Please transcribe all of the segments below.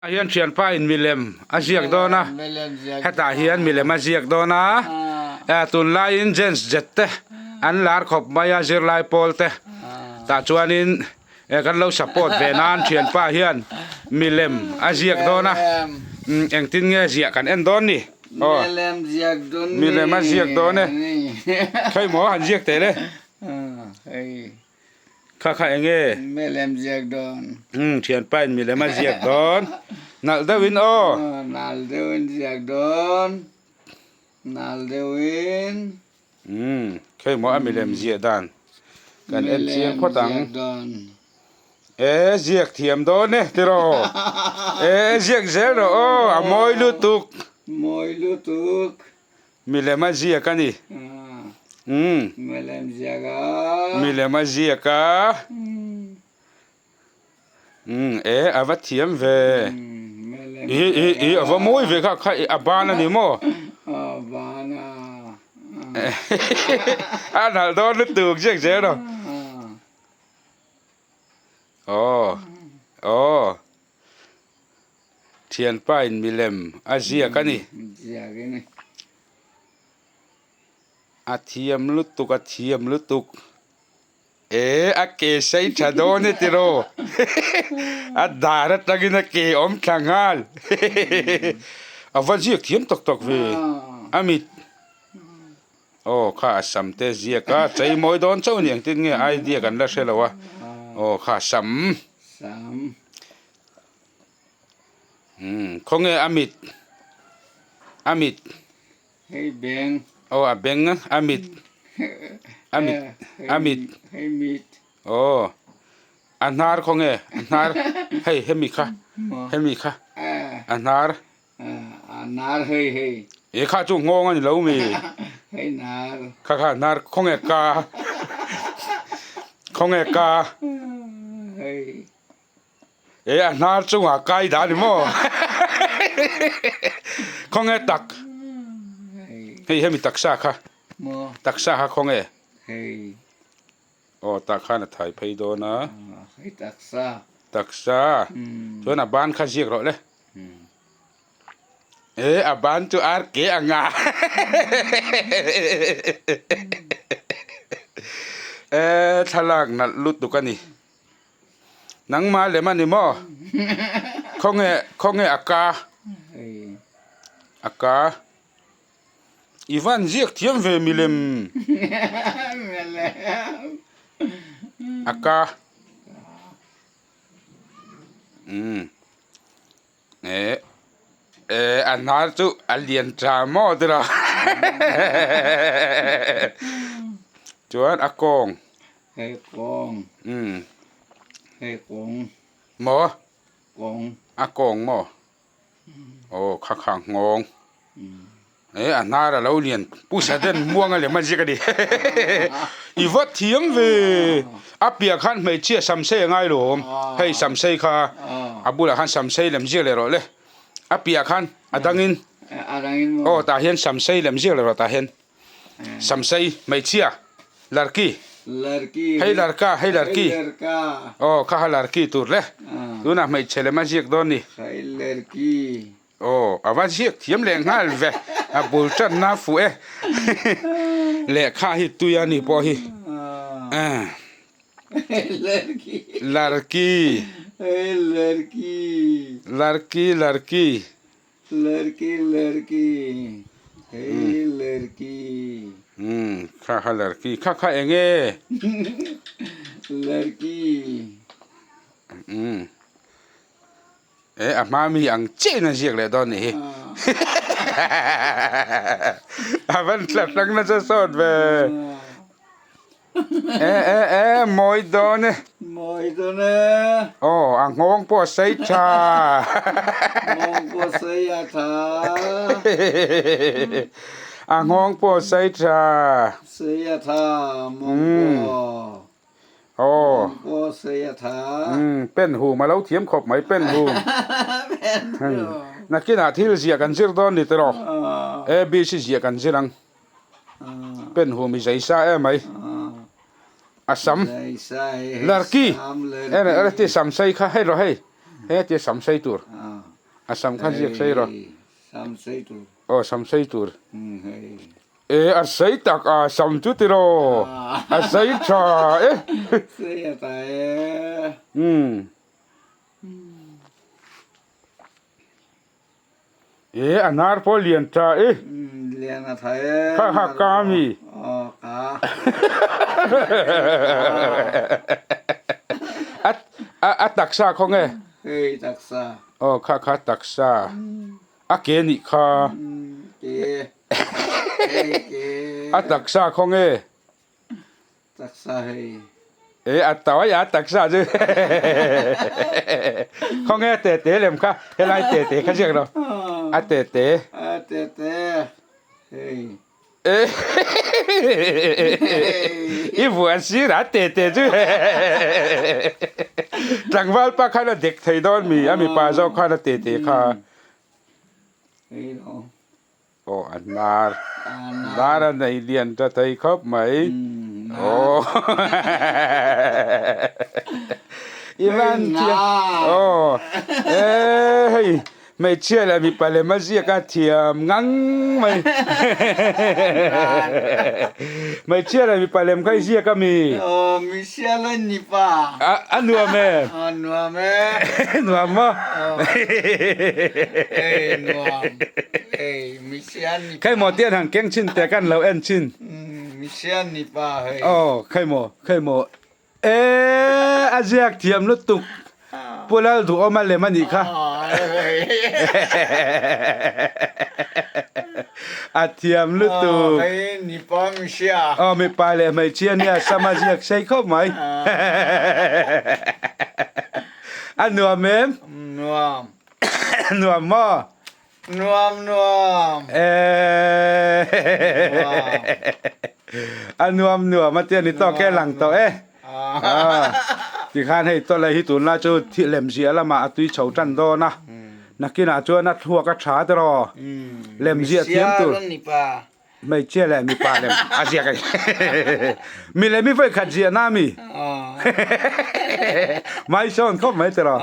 Ah hian thianpa in milem a ziak dawn a, hetah hian milem a ziak dawn a, tunlaiin Jens Jet te an lar khawp mai a zirlai pawl te tah chuanin kan lo support ve nan thianpa hian milem a ziak dawn a, engtin nge ziah kan en dawn ni aw milem a ziak dawn e, khawimaw han ziak teh le. Kha kha eng nge? Milem ziak dawn. Umm thianpa in milem a ziak dawn. Nalh deuh in aw. Nalh deuh in ziak dawn. Nalh deuh in. Umm khei maw a milem ziah dan kan en chiang phawt ang. Milem ziak dawn. E ziak thiam dawn e tiraw. E ziak zel rawh aw a mawi lutuk. Mawi lutuk. Milem a ziak a ni. Umm. Milem ziak a. Milem a ziak a. Umm e a va thiam ve. I i i a va mawi ve kha kha a ban a ni maw? A ban a. A nalh dawn lutuk ziak zel rawh. Aw aw. Thianpa in milem a ziak a ni. A thiam lutuk a thiam lutuk. E a ke sei tha dawn e tiraw. A dar atangin a ke awm thla nghal. A va ziak thiam tak tak ve. A mit. Aw kha a sam te ziak a chei mawi dawn chauh a ni engtin nge idea kan la hre lo a. Aw kha a sam. Umm khawnge a mit a mit Hei beng. Aw a beng a mit a mit a mit Hei mit. Aw a hnar khawnge a hnar hei hemi kha hemi kha a hnar. A hnar hei hei. E kha chu nghawng a ni lo mi. Hei hnar. Kha kha hnar khawnge ka khawnge ka. Hei. E a hnar chungah kai dah a ni maw? Khawnge tak? Hei hemi taksa kha. Taksa kha khawnge? Aw tah khan a thai phei dawn a. Hei taksa. Taksa. Chuan a ban kha ziak rawh le. E a ban chu ar ke ang a. E thlalak nalh lutuk a ni. Nangmah lem a ni maw? Khawnge khawnge a ka a ka i van ziak thiam ve milem a ka umm eh eh a hnar chu a lian tha maw tiraw chuan a kawng. Hei kawng. Umm. Hei kawng. Maw? Kawng. A kawng maw? Aw kha kha nghawng. E a hnar a lo lian Pu Saden muang a lem a ziak a ni. I va thiam ve. A piah khan hmeichhia samsei a ngai lo awm. Hei samsei kha a bulah khan samsei lem ziak leh rawh le. A piah khan a dangin. A dangin maw? Aw tah hian samsei lem ziak leh rawh tah hian. Samsei hmeichhia larki. Larki. Hei larka hei larki. Hei larka. Aw kha ha larki tur le. Tunah hmeichhe lem a ziak dawn ni. Hei larki. Aw a va ziak thiam leh nghal ve. A bul tanna a fuh e. Lehkha hi tui a ni pawh hi. Hei larki. Larki. Hei larki. Larki larki. Larki larki hei larki. Umm kha kha larki kha kha eng nge? Larki. Umm e a hma mi ang chiah in a ziak leh dawn nih hi. A van tla hrang nasa sawt ve. E e e mawi dawn e. Mawi dawn e. Aw a nghawng pawh a sei tha. Nghawng pawh a sei a tha. A nghawng pawh a sei tha. Sei a tha mawng pawh. Aw. Mawng pawh sei a tha. Pen hum a lo thiam khawp mai pen hum. Pen hum. Nakinah thil ziah kan zir dawn ni tiraw. ABC ziah kan zir ang. Pen hum i zai sa em mai. A sam larki ere ere ti sam sei kha hei rawh hei he ti sam sei tur. A sam kha ziak sei rawh. Sam sei tur. Aw sam sei tur. E a sei tak a sam chu tiraw a sei tha e. Sei a ta e. Umm. E a nar pawh lian tha e. Lian a tha e. Kha kha ka mi. Aw ka. A a taksa khaw nge? Hei taksa. Aw kha kha taksa. A ke nih kha. Ke. Hei ke. A taksa khaw nge? Taksa hei. E a tawi a taksa chu. Khaw nge te te lem kha helai te te kha ziak lo. A te te. A te te. Hei. I vuan sir a te te chu. Tlangval pa khan a dek thei dawn mi a mipa zawk khan a te te kha. Hei lo. Aw a hnar hnar a nei lian ta thei khawp mai aw i van thiam aw e hei hmeichhia leh mipa lem a ziak a thiam ngang mai hmeichhia leh mipa lem kha i ziak a mi aw mihria leh mipa a nuam e a nuam e nuam maw Ei nuam ei misian ni Khei maw tian han keng chin te kan lo en chin. Misian ni pa hei. Aw khei maw khei maw e a ziak thiam lutuk Pu Lalduhawma lem a nih kha. A thiam lutuk. Hei ni pa misia. Aw mipa leh hmeichhia nia sam a ziak sei khawp mai. A nuam em? Nuam. Nuam maw? Nuam nuam. A nuam nuam a tia ni tawk e lang tawh e. Tikhan hei tawlai hi tunlai chu thil lem ziah lamah a tui chho tan dawn a. Nakinah chuan a thluak a tha tiraw. Lem ziah thiam tur. Hmeichhia leh mipa lem a ziak a ni. Mi leh mi vawi khat ziah na mi? Mai sawn khawp mai tiraw?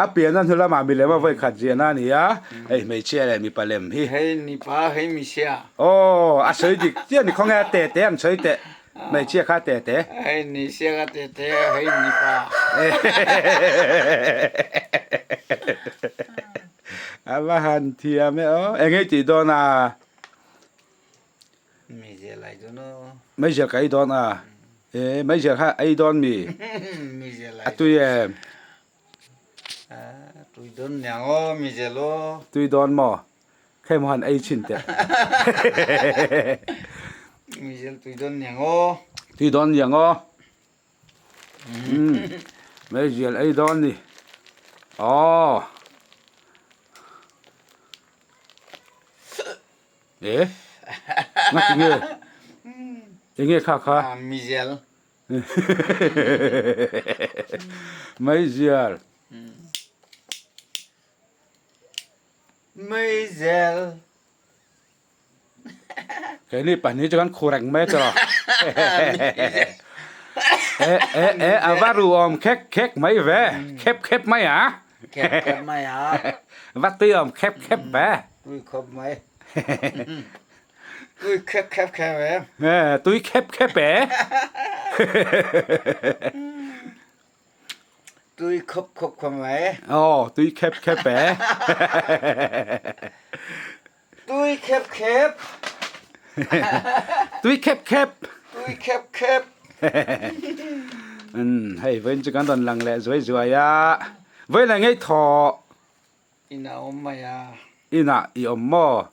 A pianna hnu lamah mi lem a vawi khat ziah na a ni a, hei hmeichhia leh mipa lem hi. Hei mipa hei michhia. Aw a sawi dik chiah ni khawnge a te te an sawi teh hmeichhia kha te te. Hei michhia kha te te hei mipa. A va han thiam e aw eng ei tih dawn a? Meizial ai dawn aw. Meizial ka ei dawn a. E meizial kha ei dawn mi? Meizial ai. A tui em? Tui dawn niang aw meizial aw. Tui dawn maw? Khei maw han ei chhin teh. Meizial tui dawn niang aw. Tui dawn niang aw. Meizial ei dawn ni. Aw. E? Ngati nge? Enge kha kha? Meizial. Meizial. Meizial. Keini pahnih chu kan khu reng mai tawh. E e e a va ru awm khek khek mai ve. Khep khep mai a. Khep khep mai a. Va tui awm khep khep ve. Tui khawp mai. Tui khep khep khep e. E tui khep khep e. Tui khawp khawp khawp mai. Aw tui khep khep e. Tui khep khep. Tui khep khep. Tui khep khep. Um hei vawiin chu kan rawn lang leh zuai zuai a. Vawiin ah ngei thaw. Inah awm mai a. Inah i awm maw?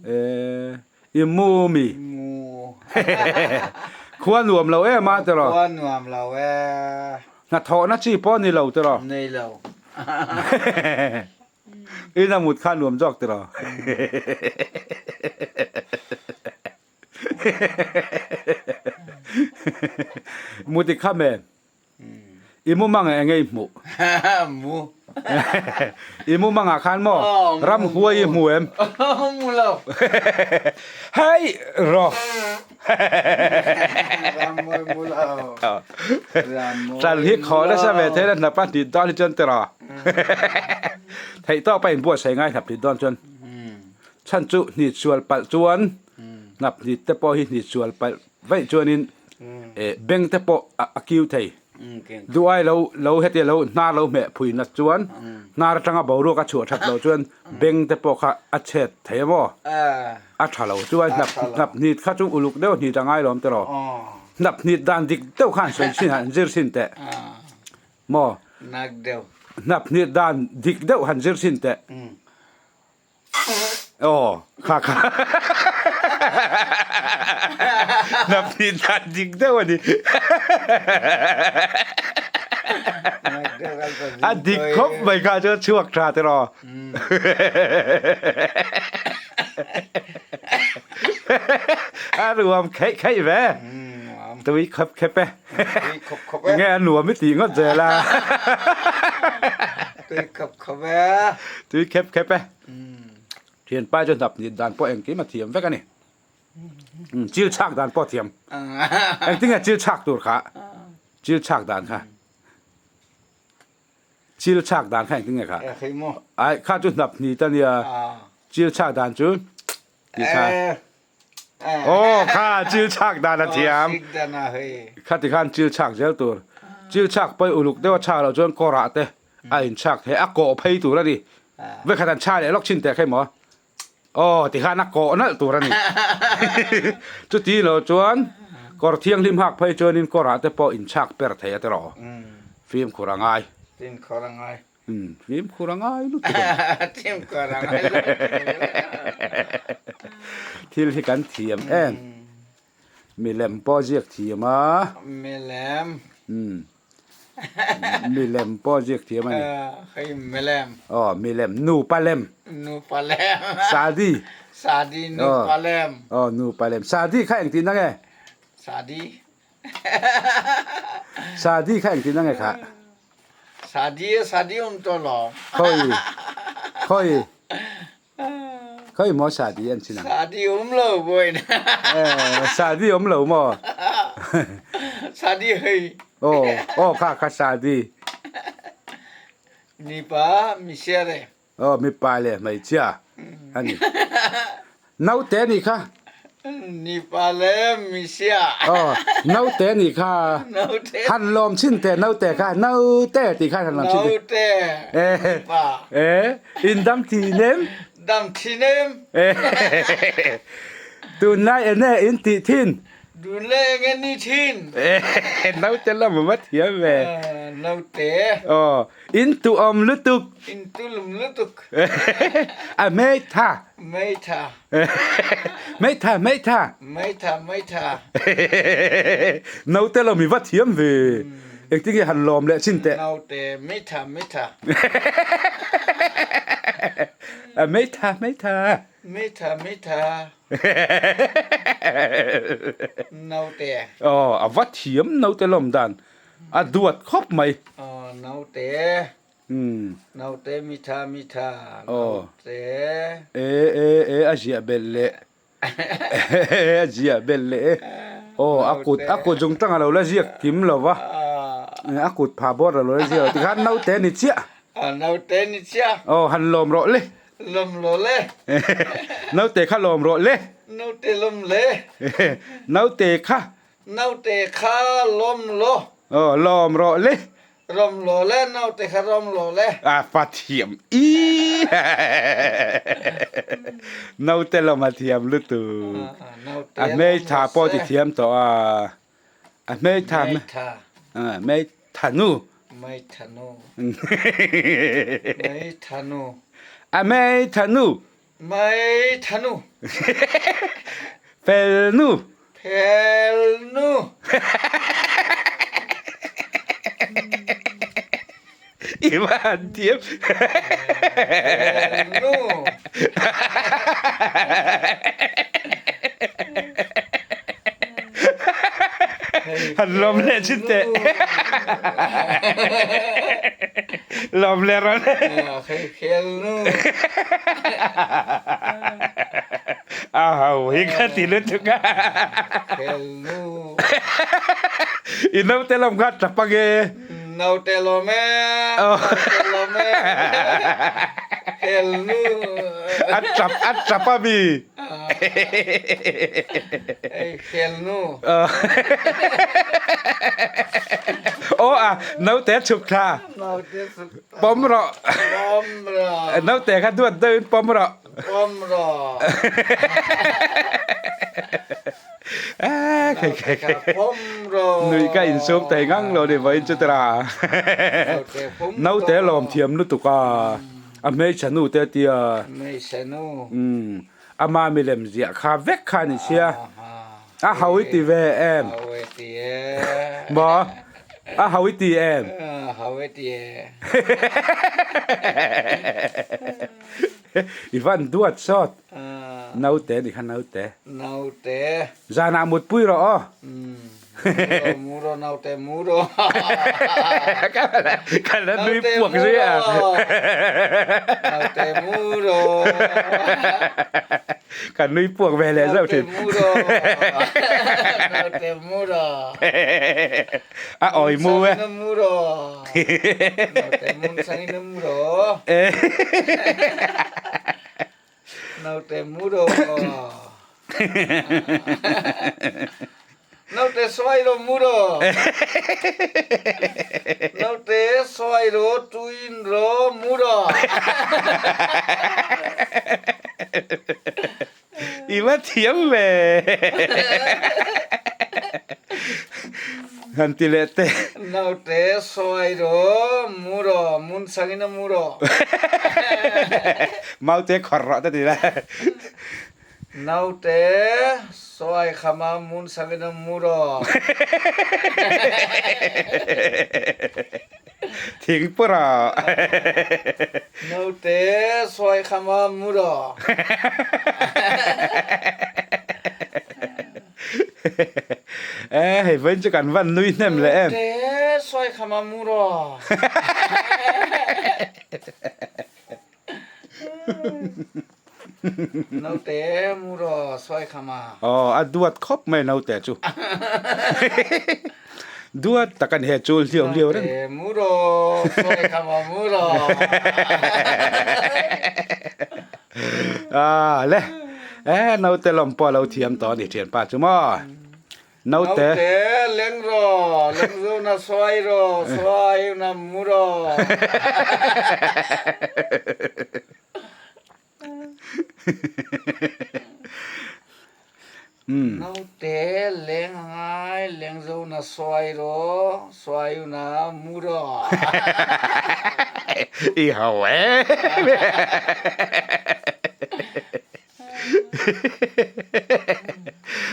Eh i mu mi? Mu. Khua nuam lo em a tiraw? Khua nuam lo e. Hnathawhna chi pawh ni lo tiraw? Nei lo. Ina mut kha nuam zawk tiraw? Mut i kham em? I mumang ah enge i hmuh? Mu. I mumang ah khan maw ramhuai i hmu em? Hmu lo. Hei rawh. Rammawi mu lo. Ṭan hi khaw nasa ve thei la hnap a hnit dawn hi chuan tiraw. Theih tawp a inbuatsaih ngai hnap hnit dawn chuan. Chhan chu hnit sual palh chuan hnap hnit te pawh hi hnit sual palh vaih chuanin beng te pawh a kiu thei. Duai lo lo hetia lo hnar lo hmeh phui nat chuan hnar atanga boruak a chhuah that loh chuan beng te pawh kha a chhet thei a maw? A tha lo chuan hnap hnap hnit kha chu uluk deuh hnit a ngai lawm tiraw? Hnap hnit dan dik deuh khan sawi chin han zir chhin teh maw? Hnap hnit dan dik deuh han zir chhin teh. Aw, kha kha. Hnapni dan dik deuh a ni. A dik khawp mai kha chuan chhuak tha tiraw. A nuam kheih kheih ve. Tui khawp khep e. Nge a nuam i tih ngawt zel a. Tui khawp khawp e. Tui khep khep e. Thianpa chu hnap nit dan pawh engkim a thiam vek a ni. Chil chhak dan pawh a thiam. Engtin nge chil chhak tur kha? Chil chhak dan kha. Chil chhak dan kha engtin nge kha? Ai kha chu hnap nit a nia. Chil chhak dan chu ti kha. Aw kha chil chhak dan a thiam. Kha ti khan chil chhak zel tur. Chil chhak pawh uluk deuh a chhak loh chuan kawrah te a in chhak thei a kawh phei tur a ni. Vekhat an chhak leh lawk chin teh kha emaw. Aw ti khan a kawh nalh tur a ni. Chuti loh chuan kawr thianghlim hak phei chuanin kawrah te pawh in chhak per thei a tiraw. Fimkhur a ngai. Fimkhur a ngai. Fimkhur a ngai lutuk a ni. Fimkhur a ngai lutuk. Thil hi kan thiam em. Milem pawh ziak thiam a. Milem. Milem pawh ziak thiam a ni. Hei milem. Aw milem nupa lem. Nupa lem. Sadi. Sadi nupa lem. Aw nupa lem. Sadi kha engtin ange? Sadi. Sadi kha engtin ange kha? Sadi sadi um to lo. Khoi. Khoi. Khoi maw sadi an chin ang? Sadi um lo boin. Eh, sadi um lo maw? Sadi hei. Oh, oh kha kha sadi. Mipa misiare. Oh, mipa le hmeichhia ani. Naute ni kha. Mipa le misia. Oh, naute ni kha. Naute. Han lawm chin te naute kha. Naute ti kha han lawm chin te. Naute. Eh. Mipa. Eh, in dam thi nem. Dam thi nem. Eh. Tunlai ene in ti thin. Dunlai enge ni thin. Eh, naute lam a thiam ve. Naute. Oh, in tu awm lutuk. In tu lum lutuk. A hmeitha. Hmeitha. Hmeitha, hmeitha. Hmeitha, hmeitha. Naute lo mi va thiam ve. Engtin nge han lawm leh chin teh. Naute, hmeitha, hmeitha. A hmeitha, hmeitha. Hmeitha, hmeitha. Naute. Aw, a va thiam naute lawm dan. A duat khawp mai. Aw, naute. Naute mitha mitha. Naute. E e e a ziah belh leh. A ziah belh leh e. Aw, a kut a kut zung tang a lo la ziak kim lo va. A kut pha bawr a lo la ziak lo. Tikhan naute ni chiah. Naute ni chiah. Aw, han lawm rawh le. Lawm lo le. Naute kha lawm rawh le. Naute lawm le. Naute kha. Naute kha lawm lo. Aw, lawm rawh le. Lawm lo le, naute kha lawm lo le. A fa thiam i. Naute lawm a thiam lutuk. Naute A hmeitha pawh ti thiam tawh a. A hmeitha. Hmeitha. Hmeitha nu. Hmeitha nu. Hmeitha nu. A hmeitha nu. Hmeitha nu. Fel nu. Fel nu. I va han thiam. Fel nu. Han lawm leh chin teh. Lawm leh rawh. Fel nu. A ho hi ka ti lutuk a. Khelnu. I naute lawm kha tap ange. Naute lawm e. Naute lawm e. Khelnu. A tap a tap a mi. Ei khelnu. Aw a naute chhuk thla. Naute chhuk thla. Pawm rawh. Pawm rawh. Naute kha duat deuhin pawm rawh. Pawm rawh. Naute kha pawm rawh. Nuih ka insum thei ngang lo ni vawiin chu tira. Naute lawm thiam lutuk a. A hmeichhe nu te tia. Hmeichhe nu. Umm. Ama milem ziah kha vek kha ni sia. A ho i ti ve em? A ho i ti e. Maw? A ho i ti em? A ho i ti e. I van duat sawt. Naute ni kha naute. Naute. Zanah mutpui rawh aw. Muro muro naute muro. Ka la nui puak zui a. Naute muro. Ka nui puak ve leh zauh thin. Naute muro. Naute muro. A awi mu e. Mun muro. Naute mun sangin muro. Naute muro. Naute sawi lo muro. Naute sawi ro tuin ro muro. I va thiam ve. Han ti leh teh. Naute sawi ro muro mun sangin muro. Maute khawrh rawh te ti la. Naute sawi khama mun sangin muro. Thing pu rawh. Naute sawi khama muro. Eh hei vawiin chu kan van nui hnem leh em. Naute sawi khama muro. Naute muro sawi khama. Aw a duat khawp mai naute chu. Duat tak a ni he chul hliau hliau reng. Naute muro sawi khama muro. Ah le eh naute lawm pawh a lo thiam tawh a ni thianpa chu maw. Naute. Naute leng rawh, leng zo na sawi rawh, sawi na mu rawh. Naute leng a ngai, leng zo na sawi rawh, sawi na mu rawh. I ho e.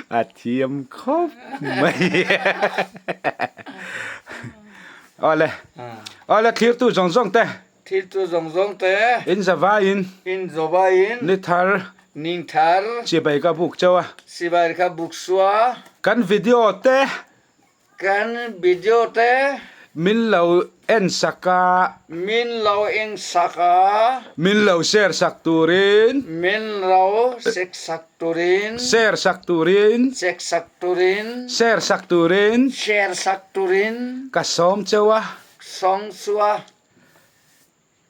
A thiam khawp mai. Awle. Awle thirtu zawng zawng te. Thirtu zawng zawng te. In zavaiin. In zavaiin. Ni thar. Ning thar. Chibai ka buk chauh a. Chibai ka buk sua. Kan video te. Kan video te. Min lo en sak a. Min lo en sak a. Min lo share sak turin. Min lo share sak turin. Share sak turin. Check sak turin. Share sak turin. Share sak turin. Ka sawm cheu a. Sawm chu a.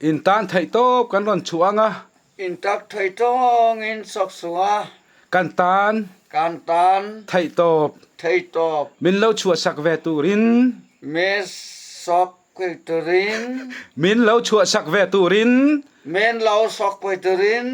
In tan theih tawp kan rawn chhuah ang a. In tak theih tawngin chawk chung a. Kan tan. Kan tan. Theih tawp. Theih tawp. Min lo chhuah sak ve turin. Min sawk ve turin. Min lo chhuah sak ve turin. Min lo sawk ve turin.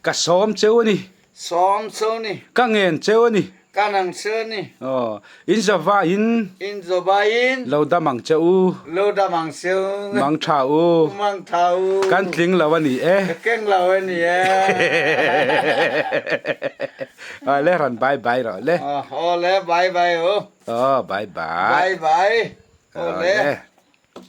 Ka sawm cheu a ni. Sawm cheu ni. Ka ngen cheu a ni. Ka nang cheu ni. Aw, in zavaiin. In zavaiin. Lo dam ang che u. Lo dam ang che u. Mang tha u. Mang tha u. Kan tling lo a ni e. Ka keng lo a ni e. Aw le rawn bye bye rawh le. Aw le bye bye u. Aw bye bye. Bye bye. Aw le.